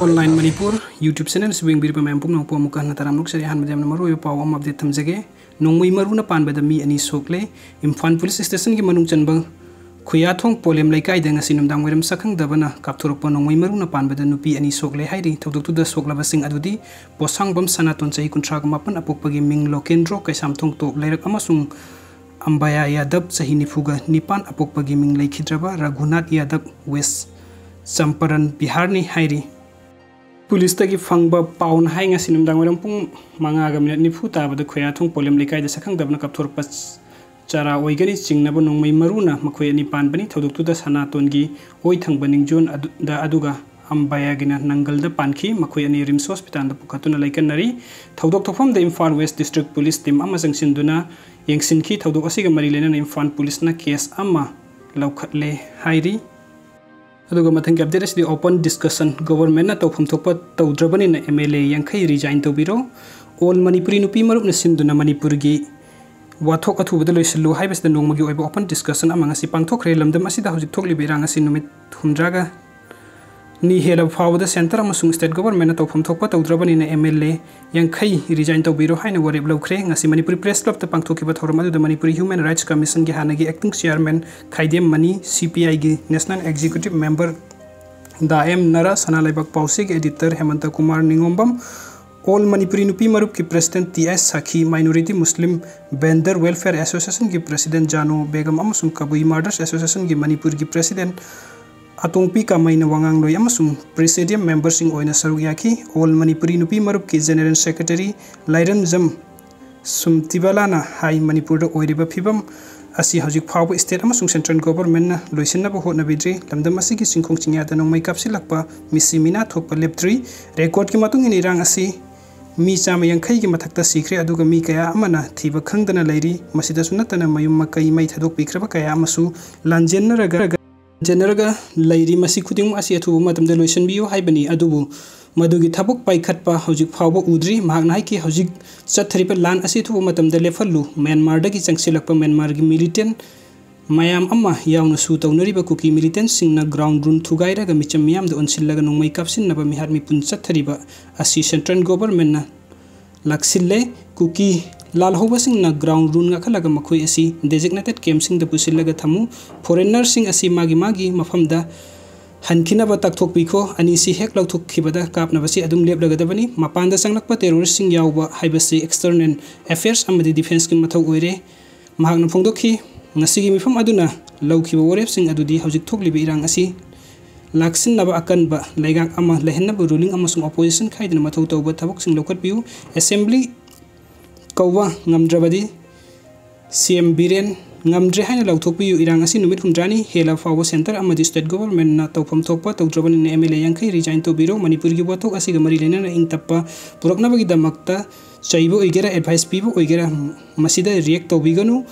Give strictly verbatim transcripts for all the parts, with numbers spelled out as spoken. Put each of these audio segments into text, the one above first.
Online Manipur YouTube channel ꯑꯁꯤꯕꯨ ꯌꯦꯡꯕꯤꯔꯤꯕ ꯃꯌꯥꯝ ꯄꯨꯝꯅꯃꯛꯄꯨ ꯑꯃꯨꯛꯀ ꯍꯟꯅ ꯇꯔꯥꯝꯅ ꯑꯣꯛꯆꯔꯤ꯫ ꯑꯍꯥꯟꯕꯗ ꯌꯥꯝꯅ ꯃꯔꯨꯑꯣꯏꯕ ꯄꯥꯎ ꯑꯃ update ꯊꯝꯖꯒꯦ꯫ ꯅꯣꯡꯃꯩ ꯃꯔꯨꯅ ꯄꯥꯟꯕꯗ ꯃꯤ ꯑꯅꯤ ꯁꯣꯛꯂꯦ꯫ ꯏꯝꯐꯥꯜ ꯄꯨꯂꯤꯁ ꯁ꯭ꯇꯦꯁꯟꯒꯤ ꯃꯅꯨꯡ ꯆꯟꯕ ꯈꯨꯌꯥꯊꯣꯡ ꯄꯣꯂꯦꯝ ꯂꯩꯀꯥꯏꯗ ꯉꯁꯤ ꯅꯨꯃꯤꯗꯥꯡ ꯋꯥꯏꯔꯝ ꯁꯛꯈꯪꯗꯕꯅ ꯀꯥꯞꯊꯣꯔꯛꯄ ꯅꯣꯡꯃꯩ ꯃꯔꯨꯅ ꯄꯥꯟꯕꯗ ꯅꯨꯄꯤ ꯑꯅꯤ ꯁꯣꯛꯂꯦ ꯍꯥꯏꯔꯤ꯫ ꯊꯧꯗꯣꯛꯇꯨꯗ ꯁꯣꯛꯂꯕꯁꯤꯡ ꯑꯗꯨꯗꯤ ꯄꯣꯁꯥꯡꯕꯝ ꯁꯅꯥꯇꯣꯟ, ꯆꯍꯤ ꯀꯨꯟꯊ꯭ꯔꯥꯒ ꯃꯥꯄꯟ, ꯑꯄꯣꯛꯄꯒꯤ ꯃꯤꯡ ꯂꯣꯀꯦꯟꯗ꯭ꯔꯣ ꯀꯩꯁꯥꯝꯊꯣꯡ ꯇꯣꯞ ꯂꯩꯔꯛ, ꯑꯃꯁꯨꯡ ꯑꯝꯕꯥꯌꯥ ꯌꯥꯗꯕ, ꯆꯍꯤ ꯅꯤꯐꯨꯒ ꯅꯤꯄꯥꯟ, ꯑꯄꯣꯛꯄꯒꯤ ꯃꯤꯡ ꯂꯩꯈꯤꯗ꯭ꯔꯕ ꯔꯘꯨꯅꯥꯊ ꯌꯥꯗꯕ, ꯋꯦꯁ ꯆꯝꯄꯔꯟ, ꯕꯤꯍꯥꯔꯅꯤ ꯍꯥꯏꯔꯤ꯫ ꯄꯨꯂꯤꯁꯇꯒꯤ ꯐꯪꯕ ꯄꯥꯎꯅ ꯍꯥꯏ, ꯉꯁꯤ ꯅꯨꯃꯤꯗꯥꯡ ꯋꯥꯏꯔꯝ ꯄꯨꯡ ꯃꯉꯥꯒ ꯃꯤꯅꯠ ꯅꯤꯐꯨ ꯇꯥꯕꯗ ꯈꯨꯌꯥꯊꯣꯡ ꯄꯣꯂꯦꯝ ꯂꯩꯀꯥꯏꯗ ꯁꯛꯈꯪꯗꯕꯅ ꯀꯥꯞꯊꯣꯔꯛꯄ ꯆꯥꯔꯥ ꯑꯣꯏꯒꯅꯤ ꯆꯤꯡꯅꯕ ꯅꯣꯡꯃꯩ ꯃꯔꯨꯅ ꯃꯈꯣꯏ ꯑꯅꯤ ꯄꯥꯟꯕꯅꯤ꯫ ꯊꯧꯗꯣꯛꯇꯨꯗ ꯁꯅꯥꯇꯣꯟꯒꯤ ꯑꯣꯏ ꯊꯪꯕ ꯅꯤꯡꯖꯣꯟ ꯑꯗꯨꯗ, ꯑꯗꯨꯒ ꯑꯝꯕꯥꯌꯥꯒꯤꯅ ꯅꯪꯒꯜꯗ ꯄꯥꯟꯈꯤ꯫ ꯃꯈꯣꯏ ꯑꯅꯤ ꯔꯤꯝꯁ ꯍꯣꯁꯄꯤꯇꯥꯜꯗ ꯄꯨꯈꯠꯇꯨꯅ ꯂꯩꯀꯠꯅꯔꯤ꯫ ꯊꯧꯗꯣꯛ ꯊꯣꯛꯐꯝꯗ Imphal west district police team ꯑꯃ ꯆꯪꯁꯤꯟꯗꯨꯅ ꯌꯦꯡꯁꯤꯟꯈꯤ꯫ ꯊꯧꯗꯣꯛ ꯑꯁꯤꯒ ꯃꯔꯤ ꯂꯩꯅꯅ ꯏꯝꯐꯥꯜ ꯄꯨꯂꯤꯁꯅ ꯀꯦꯁ ꯑꯃ ꯂꯧꯈꯠꯂꯦ ꯍꯥꯏꯔꯤ꯫ ꯑꯗꯨꯒ ꯃꯊꯪꯒꯤ update ꯑꯁꯤꯗꯤ open discussion, ꯒꯣꯚꯔꯟꯃꯦꯟꯠꯅ ꯇꯧꯐꯝ ꯊꯣꯛꯄ ꯇꯧꯗ꯭ꯔꯕꯅꯤꯅ ꯑꯦꯝ ꯑꯦꯜ ꯑꯦ ꯌꯥꯡꯈꯩ resign ꯇꯧꯕꯤꯔꯣ꯫ All ꯃꯅꯤꯄꯨꯔꯤ ꯅꯨꯄꯤ ꯃꯔꯨꯞꯅ ꯁꯤꯟꯗꯨꯅ ꯃꯅꯤꯄꯨꯔꯒꯤ ꯋꯥꯊꯣꯛ ꯑꯊꯨꯕꯗ ꯂꯣꯏꯁꯤꯜꯂꯨ ꯍꯥꯏꯕꯁꯤꯗ ꯅꯣꯡꯃꯒꯤ ꯑꯣꯏꯕ open discussion ꯑꯃ ꯉꯁꯤ ꯄꯥꯡꯊꯣꯛꯈ꯭ꯔꯦ꯫ ꯂꯝꯗꯝ ꯑꯁꯤꯗ ꯍꯧꯖꯤꯛ ꯊꯣꯛꯂꯤꯕ ꯏꯔꯥꯡ ꯑꯁꯤ ꯅꯨꯃꯤꯠ ꯍꯨꯝꯗ꯭ꯔꯥꯒ ꯅꯤ ꯍꯦꯜꯂꯕ ꯐꯥꯎꯕꯗ centre ꯑꯃꯁꯨꯡ state governmentꯅ ꯇꯧꯐꯝ ꯊꯣꯛꯄ ꯇꯧꯗ꯭ꯔꯕꯅꯤꯅ ꯑꯦꯝ ꯑꯦꯜ ꯑꯦ ꯌꯥꯡꯈꯩ resign ꯇꯧꯕꯤꯔꯣ ꯍꯥꯏꯅ ꯋꯥꯔꯦꯞ ꯂꯧꯈ꯭ꯔꯦ꯫ ꯉꯁꯤ ꯃꯅꯤꯄꯨꯔꯤ Press Clubꯇ ꯄꯥꯡꯊꯣꯛꯈꯤꯕ ꯊꯧꯔꯝ ꯑꯗꯨꯗ ꯃꯅꯤꯄꯨꯔꯤ Human Rights Commissionꯒꯤ ꯍꯥꯟꯅꯒꯤ acting chairman ꯈꯥꯏꯗꯦꯝ ꯃꯅꯤ, ꯁꯤ ꯄꯤ ꯑꯥꯏꯒꯤ national executive member ꯗꯥ ꯑꯦꯝ ꯅꯔꯥ, ꯁꯅꯥ ꯂꯩꯕꯥꯛ ꯄꯥꯎꯆꯦꯒꯤ editor ꯍꯦꯃꯟꯇ ꯀꯨꯃꯥꯔ ꯅꯤꯉꯣꯝꯕꯝ, All ꯃꯅꯤꯄꯨꯔꯤ ꯅꯨꯄꯤ ꯃꯔꯨꯞꯀꯤ president ꯇꯤ ꯑꯦꯁ ꯁꯥꯈꯤ, Minority Muslim Vendor Welfare Associationꯒꯤ president ꯖꯥꯅꯨ Begum ꯑꯃꯁꯨꯡ ꯀꯕꯨꯏ Martyrs Associationꯒꯤ ꯃꯅꯤꯄꯨꯔꯒꯤ president ꯑꯇꯣꯡꯄꯤ ꯀꯥꯃꯩꯅ ꯋꯥꯉꯥꯡꯂꯣꯏ ꯑꯃꯁꯨꯡ presidium memberꯁꯤꯡ ꯑꯣꯏꯅ ꯁꯔꯨꯛ ꯌꯥꯈꯤ꯫ All ꯃꯅꯤꯄꯨꯔꯤ ꯅꯨꯄꯤ ꯃꯔꯨꯞꯀꯤ general secretary ꯂꯥꯏꯔꯦꯝꯖꯝ ꯁꯨꯝꯇꯤꯕꯂꯥꯅ ꯍꯥꯏ, ꯃꯅꯤꯄꯨꯔꯗ ꯑꯣꯏꯔꯤꯕ ꯐꯤꯕꯝ ꯑꯁꯤ ꯍꯧꯖꯤꯛ ꯐꯥꯎꯕ state ꯑꯃꯁꯨꯡ central governmentꯅ ꯂꯣꯏꯁꯤꯟꯅꯕ ꯍꯣꯠꯅꯕꯤꯗ꯭ꯔꯤ꯫ ꯂꯝꯗꯝ ꯑꯁꯤꯒꯤ ꯆꯤꯡꯈꯣꯡ ꯆꯤꯡꯌꯥꯗ ꯅꯣꯡꯃꯩ ꯀꯥꯞꯁꯤꯜꯂꯛꯄ ꯃꯤꯁꯤ ꯃꯤꯅꯥ ꯊꯣꯛꯄ ꯂꯦꯞꯇ꯭ꯔꯤ꯫ Recordꯀꯤ ꯃꯇꯨꯡ ꯏꯟꯅ ꯏꯔꯥꯡ ꯑꯁꯤ ꯃꯤ ꯆꯥꯝꯃ ꯌꯥꯡꯈꯩꯒꯤ ꯃꯊꯛꯇ ꯁꯤꯈ꯭ꯔꯦ, ꯑꯗꯨꯒ ꯃꯤ ꯀꯌꯥ ꯑꯃꯅ ꯊꯤꯕ ꯈꯪꯗꯅ ꯂꯩꯔꯤ꯫ ꯃꯁꯤꯗꯁꯨ ꯅꯠꯇꯅ ꯃꯌꯨꯝ ꯃꯀꯩ ꯃꯩ ꯊꯥꯗꯣꯛꯄꯤꯈ꯭ꯔꯕ ꯀꯌꯥ ꯑꯃꯁꯨ ꯂꯥꯟꯖꯦꯟꯅꯔꯒ, ꯂꯥꯟꯖꯦꯟꯅꯔꯒ ꯂꯩꯔꯤ꯫ ꯃꯁꯤ ꯈꯨꯗꯤꯡꯃꯛ ꯑꯁꯤ ꯑꯊꯨꯕ ꯃꯇꯝꯗ ꯂꯣꯏꯁꯤꯟꯕꯤꯌꯨ ꯍꯥꯏꯕꯅꯤ, ꯑꯗꯨꯕꯨ ꯃꯗꯨꯒꯤ ꯊꯕꯛ ꯄꯥꯏꯈꯠꯄ ꯍꯧꯖꯤꯛ ꯐꯥꯎꯕ ꯎꯗ꯭ꯔꯤ꯫ ꯃꯍꯥꯛꯅ ꯍꯥꯏꯈꯤ, ꯍꯧꯖꯤꯛ ꯆꯠꯊꯔꯤꯕ ꯂꯥꯟ ꯑꯁꯤ ꯑꯊꯨꯕ ꯃꯇꯝꯗ ꯂꯦꯞꯍꯜꯂꯨ꯫ ꯃ꯭ꯌꯥꯟꯃꯥꯔꯗꯒꯤ ꯆꯪꯁꯤꯜꯂꯛꯄ ꯃ꯭ꯌꯥꯟꯃꯥꯔꯒꯤ militant ꯃꯌꯥꯝ ꯑꯃ ꯌꯥꯎꯅ ꯁꯨ ꯇꯧꯅꯔꯤꯕ ꯀꯨꯀꯤ ꯃꯤꯂꯤꯇꯦꯟꯠꯁꯤꯡꯅ ꯒ꯭ꯔꯥꯎꯟ ꯔꯨꯟ ꯊꯨꯒꯥꯏꯔꯒ ꯃꯤꯆꯝ ꯃꯤꯌꯥꯝꯗ ꯑꯣꯟꯁꯤꯜꯂꯒ ꯅꯣꯡꯃꯩ ꯀꯥꯞꯁꯤꯟꯅꯕ ꯃꯤꯍꯥꯠ ꯃꯤꯄꯨꯟ ꯆꯠꯊꯔꯤꯕ ꯑꯁꯤ ꯁꯦꯟꯇ꯭ꯔꯦꯜ ꯒꯣꯚꯔꯟꯃꯦꯟꯠꯅ ꯂꯥꯛꯁꯤꯜꯂꯦ꯫ ꯀꯨꯀꯤ ꯂꯥꯜꯍꯧꯕꯁꯤꯡꯅ ꯒ꯭ꯔꯥꯎꯟ ꯔꯨꯟ ꯉꯥꯛꯍꯜꯂꯒ ꯃꯈꯣꯏ ꯑꯁꯤ ꯗꯦꯖꯤꯒꯅꯦꯇꯦꯗ ꯀꯦꯝꯞꯁꯤꯡꯗ ꯄꯨꯁꯤꯜꯂꯒ ꯊꯝꯃꯨ꯫ ꯐꯣꯔꯦꯟꯅꯔꯁꯤꯡ ꯑꯁꯤ ꯃꯥꯒꯤ ꯃꯥꯒꯤ ꯃꯐꯝꯗ ꯍꯟꯈꯤꯅꯕ ꯇꯥꯛꯊꯣꯛꯄꯤꯈꯣ꯫ ꯑꯅꯤꯁꯤ ꯍꯦꯛ ꯂꯧꯊꯣꯛꯈꯤꯕꯗ ꯀꯥꯞꯅꯕꯁꯤ ꯑꯗꯨꯝ ꯂꯦꯞꯂꯒꯗꯕꯅꯤ꯫ ꯃꯄꯥꯟꯗ ꯆꯪꯂꯛꯄ ꯇꯦꯔꯣꯔꯤꯁ꯭ꯠꯁꯤꯡ ꯌꯥꯎꯕ ꯍꯥꯏꯕꯁꯤ ꯑꯦꯛꯁꯇꯔꯅꯦꯜ ꯑꯦꯐꯤꯌꯔꯁ ꯑꯃꯗꯤ ꯗꯤꯐꯦꯟꯁꯀꯤ ꯃꯊꯧ ꯑꯣꯏꯔꯦ꯫ ꯃꯍꯥꯛꯅ ꯐꯣꯡꯗꯣꯛꯈꯤ, ꯉꯁꯤꯒꯤ ꯃꯤꯐꯝ ꯑꯗꯨꯅ ꯂꯧꯈꯤꯕ ꯋꯥꯔꯦꯞꯁꯤꯡ ꯑꯗꯨꯗꯤ ꯍꯧꯖꯤꯛ ꯊꯣꯛꯂꯤꯕ ꯏꯔꯥꯡ ꯑꯁꯤ ꯂꯥꯛꯁꯤꯟꯅꯕ ꯑꯀꯟꯕ ꯂꯩꯉꯥꯛ ꯑꯃ ꯂꯩꯍꯟꯅꯕ ꯔꯨꯂꯤꯡ ꯑꯃꯁꯨꯡ ꯑꯣꯄꯣꯖꯤꯁꯟ ꯈꯥꯏꯗꯅ ꯃꯊꯧ ꯇꯧꯕ ꯊꯕꯛꯁꯤꯡ ꯂꯧꯈꯠꯄꯤꯌꯨ꯫ ꯑꯦꯁꯦꯝꯕ꯭ꯂꯤ ꯀꯧꯕ ꯉꯝꯗ꯭ꯔꯕꯗꯤ ꯁꯤ ꯑꯦꯝ ꯕꯤꯔꯦꯟ ꯉꯝꯗ꯭ꯔꯦ ꯍꯥꯏꯅ ꯂꯥꯎꯊꯣꯛꯄꯤꯌꯨ꯫ ꯏꯔꯥꯡ ꯑꯁꯤ ꯅꯨꯃꯤꯠ ꯍꯨꯝꯗ꯭ꯔꯥꯅꯤ ꯍꯦꯜꯂ ꯐꯥꯎꯕ ꯁꯦꯟꯇꯔ ꯑꯃꯗꯤ ꯁ꯭ꯇꯦꯠ ꯒꯣꯚꯔꯟꯃꯦꯟꯠꯅ ꯇꯧꯐꯝ ꯊꯣꯛꯄ ꯇꯧꯗ꯭ꯔꯕꯅꯤꯅ ꯑꯦꯝ ꯑꯦꯜ ꯑꯦ ꯌꯥꯡꯈꯩ ꯔꯤꯖꯥꯏꯟ ꯇꯧꯕꯤꯔꯣ꯫ ꯃꯅꯤꯄꯨꯔꯒꯤ ꯋꯥꯊꯣꯛ ꯑꯁꯤꯒ ꯃꯔꯤ ꯂꯩꯅꯅ ꯏꯪ ꯇꯞꯄ ꯄꯨꯔꯛꯅꯕꯒꯤꯗꯃꯛꯇ ꯆꯩꯕ ꯑꯣꯏꯒꯦꯔꯥ, ꯑꯦꯗꯚꯥꯏꯁ ꯄꯤꯕ ꯑꯣꯏꯒꯦꯔꯥ, ꯃꯁꯤꯗ ꯔꯤꯌꯦꯛ ꯇꯧꯕꯤꯒꯅꯨ꯫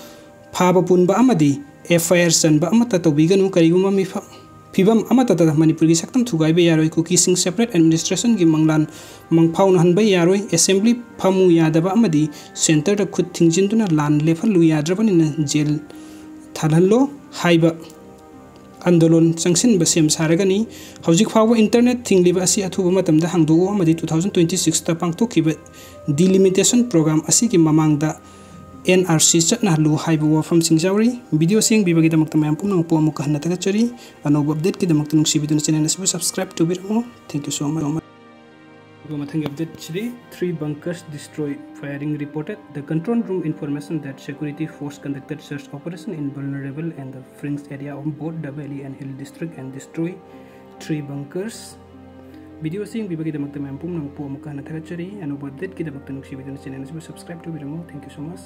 ꯐꯥꯕ ꯄꯨꯟꯕ ꯑꯃꯗꯤ ꯑꯦꯐ ꯑꯥꯏ ꯑꯥꯔ ꯆꯟꯕ ꯑꯃꯠꯇ ꯇꯧꯕꯤꯒꯅꯨ꯫ ꯀꯔꯤꯒꯨꯝꯕ ꯃꯤꯐꯝ, ꯐꯤꯕꯝ ꯑꯃꯠꯇꯗ ꯃꯅꯤꯄꯨꯔꯒꯤ ꯁꯛꯇꯝ ꯊꯨꯒꯥꯏꯕ ꯌꯥꯔꯣꯏ꯫ ꯀꯨꯀꯤꯁꯤꯡ ꯁꯦꯄꯔꯦꯠ ꯑꯦꯗꯃꯤꯅꯤꯁꯇ꯭ꯔꯦꯁꯟꯒꯤ ꯃꯪꯂꯥꯟ ꯃꯪꯐꯥꯎꯅꯍꯟꯕ ꯌꯥꯔꯣꯏ꯫ ꯑꯦꯁꯦꯝꯕ꯭ꯂꯤ ꯐꯝꯃꯨ ꯌꯥꯗꯕ ꯑꯃꯗꯤ ꯁꯦꯟꯇꯔꯗ ꯈꯨꯠ ꯊꯤꯡꯖꯤꯟꯗꯨꯅ ꯂꯥꯟ ꯂꯦꯞꯍꯜꯂꯨ ꯌꯥꯗ꯭ꯔꯕꯅꯤꯅ ꯖꯦꯜ ꯊꯥꯜꯍꯜꯂꯣ ꯍꯥꯏꯕ ꯑꯟꯗꯣꯂꯣꯟ ꯆꯪꯁꯤꯟꯕ ꯁꯦꯝ ꯁꯥꯔꯒꯅꯤ꯫ ꯍꯧꯖꯤꯛ ꯐꯥꯎꯕ ꯏꯟꯇꯔꯅꯦꯠ ꯊꯤꯡꯂꯤꯕ ꯑꯁꯤ ꯑꯊꯨꯕ ꯃꯇꯝꯗ ꯍꯥꯡꯗꯣꯛꯎ ꯑꯃꯗꯤ ꯇꯨ ꯊꯥꯎꯖꯟ ꯇ꯭ꯋꯦꯟꯇꯤ ꯁꯤꯛꯁꯇ ꯄꯥꯡꯊꯣꯛꯈꯤꯕ ꯗꯤꯂꯤꯃꯤꯇꯦꯁꯟ ꯄ꯭ꯔꯣꯒ꯭ꯔꯥꯝ ꯑꯁꯤꯒꯤ ꯃꯃꯥꯡꯗ ꯑꯦꯟ ꯑꯥꯔ ꯁꯤ ꯆꯠꯅꯍꯜꯂꯨ ꯍꯥꯏꯕ ꯋꯥꯐꯝꯁꯤꯡ ꯌꯥꯎꯔꯤ꯫ ꯚꯤꯗꯤꯑꯣꯁꯤ ꯌꯦꯡꯕꯤꯕꯒꯤꯗꯃꯛꯇ ꯃꯌꯥꯝ ꯄꯨꯝꯅꯃꯛꯄꯨ ꯑꯃꯨꯛꯀ ꯍꯟꯅ ꯊꯥꯒꯠꯆꯔꯤ꯫ ꯑꯅꯧꯕ ꯑꯞꯗꯦꯠꯀꯤꯗꯃꯛꯇ ꯅꯨꯡꯁꯤꯕꯤꯗꯨꯅ ꯆꯦꯅꯦꯜ ꯑꯁꯤꯕꯨ subscribe ꯇꯧꯕꯤꯔꯝꯃꯨ꯫ Thank you so much. ꯑꯗꯨꯒ ꯃꯊꯪꯒꯤ ꯑꯞꯗꯦꯠꯁꯤꯗꯤ three bunkers destroy firing reported. The control room information that security force conducted search operation in vulnerable and the fringe area of both the valley and hill district and destroy three bunkers. ꯚꯤꯗꯤꯑꯣꯁꯤ ꯌꯦꯡꯕꯤꯕꯒꯤꯗꯃꯛꯇ ꯃꯌꯥꯝ ꯄꯨꯝꯅꯃꯛꯄꯨ ꯑꯃꯨꯛꯀ ꯍꯟꯅ ꯊꯥꯒꯠꯆꯔꯤ꯫ ꯑꯅꯧꯕ ꯑꯞꯗꯦꯠꯀꯤꯗꯃꯛꯇ ꯅꯨꯡꯁꯤꯕꯤꯗꯨꯅ channel ꯑꯁꯤꯕꯨ subscribe ꯇꯧꯕꯤꯔꯝꯃꯨ꯫ Thank you so much.